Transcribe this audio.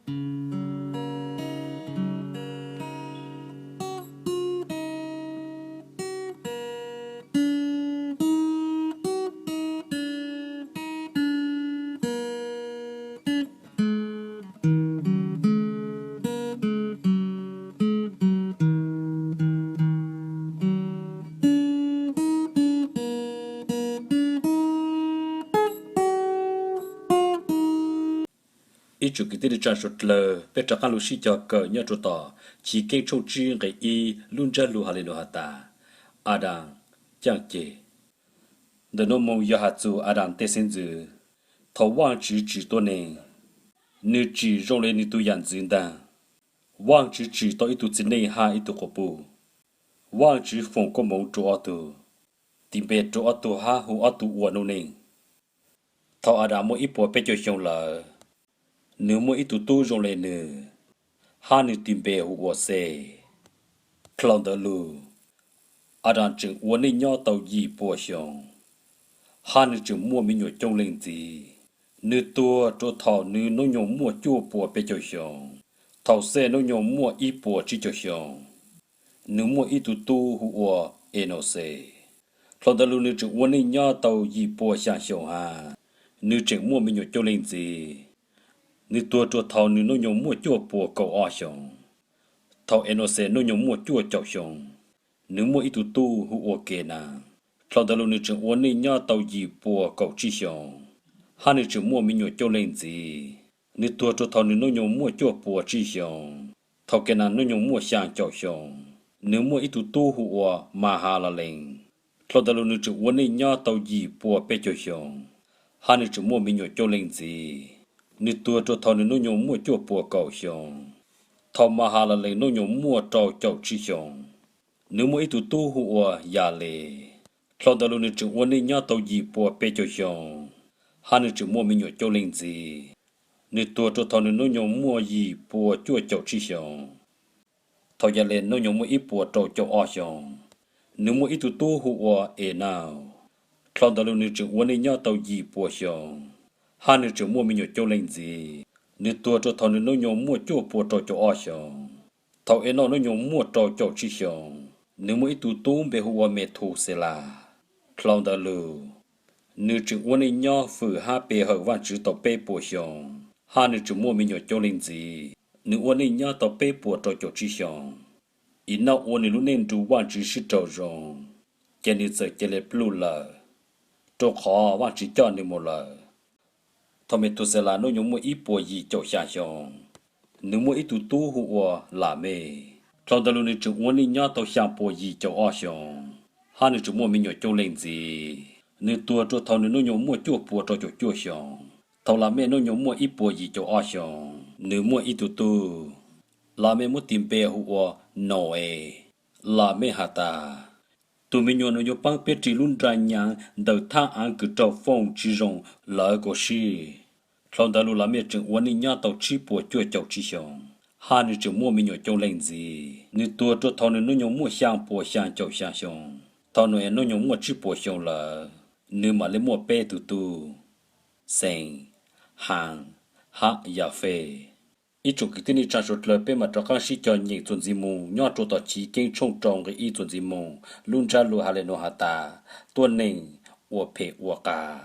Ib tsoom kwv tij neej tsa suav dlawg, peb rov qaab lug sib cog kawm nyob rua tom Chiv Keeb tshooj tsib nqe ib lub ntsab lug has le nuav has tas, Adas caaj ceg. Ntawm nuav moog yog has txug Adas tej xeeb ntxwv. Thaus Vaajtswv tsim tuab neeg, nwg tsim zoo le nwg tug yaam ntxwv ntaag. Vaajtswv tsim tau ib tug txiv neej hab ib tug quas puj. Vaajtswv foom koob moov rua ob tug, tis npe rua ob tug hab hu ob tug ua noob neej. Thaus Adas muaj ib puas peb caug xyoo lawm, nwg muaj ib tug tub zoo le nwg, hab nwg tis npe hu ua Xej. Dlhau ntawd lug, Adas tseem ua neej nyob tau yim puas xyoo, hab nwg tseem muaj me nyuam coob leej ntxiv. Nwg tuag rua thaus nwg nub nyoog muaj cuaj puas peb caug xyoo. Thaus Xej nub nyoog muaj ib puas tsib caug xyoo, nwg muaj ib tug tub hu ua Enauxes. Dlhau ntawd lug nwg tseem ua neej nyob tau yim puas xyaa xyoo hab, nwg tseem muaj me nyuam coob leej ntxiv. Nwg tuag rua thaus nwg nub nyoog muaj cuaj puas kaum ob xyoo. Thaus Enauxes nub nyoog muaj cuaj caum xyoo, nwg muaj ib tug tub hu ua Kenas. Dlhau ntawd lug nwg tseem ua neej nyob tau yim puas kaum tsib xyoo, hab nwg tseem muaj me nyuam coob leej ntxiv. Nwg tuag rua thaus nwg nub nyoog muaj cuaj puas tsib xyoo. Thaus Kenas nub nyoog muaj xyaa caum xyoo, nwg muaj ib tug tub hu ua Mahalalees. Dlhau ntawd lug nwg tseem ua neej nyob tau yim puas peb caug xyoo, hab nwg tseem muaj me nyuam coob leej ntxiv. Nwg tuag rua thaus nwg nub nyoog muaj cuaj puas kaum xyoo. Thaus Mahalalees nub nyoog muaj rau caum tsib xyoo, nwg muaj ib tug tub hu ua Yales. Dlhau ntawd lug nwg tseem ua neej nyob tau yim puas peb caug xyoo, hab nwg tseem muaj me nyuam coob leej ntxiv. Nwg tuag rua thaus nwg nub nyoog muaj yim puas cuaj caum tsib xyoo. Thaus Yales nub nyoog muaj ib puas rau caum ob xyoo, nwg muaj ib tug tub hu ua Enauj. Dlhau ntawd lug nwg tseem ua neej nyob tau yim puas xyoo, hab nwg tseem muaj me nyuam coob leej ntxiv. Nwg tuag rua thaus nwg nub nyoog muaj cuaj puas rau caum ob xyoo. Thaus Enauj nub nyoog muaj rau caum tsib xyoo, nwg muaj ib tug tub npe hu ua Methuselas. Dlhau ntawd lug, nwg tseem ua neej nyob fwm hab pe hawm Vaajtswv tau peb puas xyoo, hab nwg tseem muaj me nyuam coob leej ntxiv. Nwg ua neej nyob tau peb puas rau caum tsib xyoo. Enauj ua nwg lub neej nrug Vaajtswv sib raug zoo, ces nwg txawm ca le pluj lawm, rua qhov Vaajtswv coj nwg mus lawm. Thaus Methuselas nub nyoog muaj ib puas yim caum xyaa xyoo, nwg muaj ib tug tub hu ua Lamej. Dlhau ntawd lug nwg tseem ua neej nyob tau xyaa puas yim caum ob xyoo, hab nwg tseem muaj me nyuam coob leej ntxiv. Nwg tuag rua thaus nwg nub nyoog muaj cuaj puas rau caum cuaj xyoo. Thaus Lamej nub nyoog muaj ib puas yim caum ob xyoo, nwg muaj ib tug tub. Lamej muab tis npe hu ua Nau-es. Lamej has tas, tug me nyuam nuav yuav paab peb ris lub nra nyaav ntawm thaaj aav kws raug foom tsi zoo lawv kuas sib. Dlhau ntawd lug Lamej tseem ua neej nyob tau tsib puas cuaj caum tsib xyoo, hab nwg tseem muaj me nyuam coob leej ntxiv. Nwg tuag rua thaus nwg nub nyoog muaj xyaa puas xyaa caum xyaa xyoo. Thaus Nau-es nub nyoog muaj tsib puas xyoo lawm, nwg mam le muaj peb tug tub, Xees, Has, hab Yafej. Ib tsoom kwv tij neej tsaa suav dlawg, peb mam rov qaab sib cog nyeem txuas ntxiv moog nyob rua tom Chiv Keeb tshooj rau nqe ib txuas ntxiv moog. Lub ntsab lug has le nuav has tas, tuab neeg ua phem ua qas.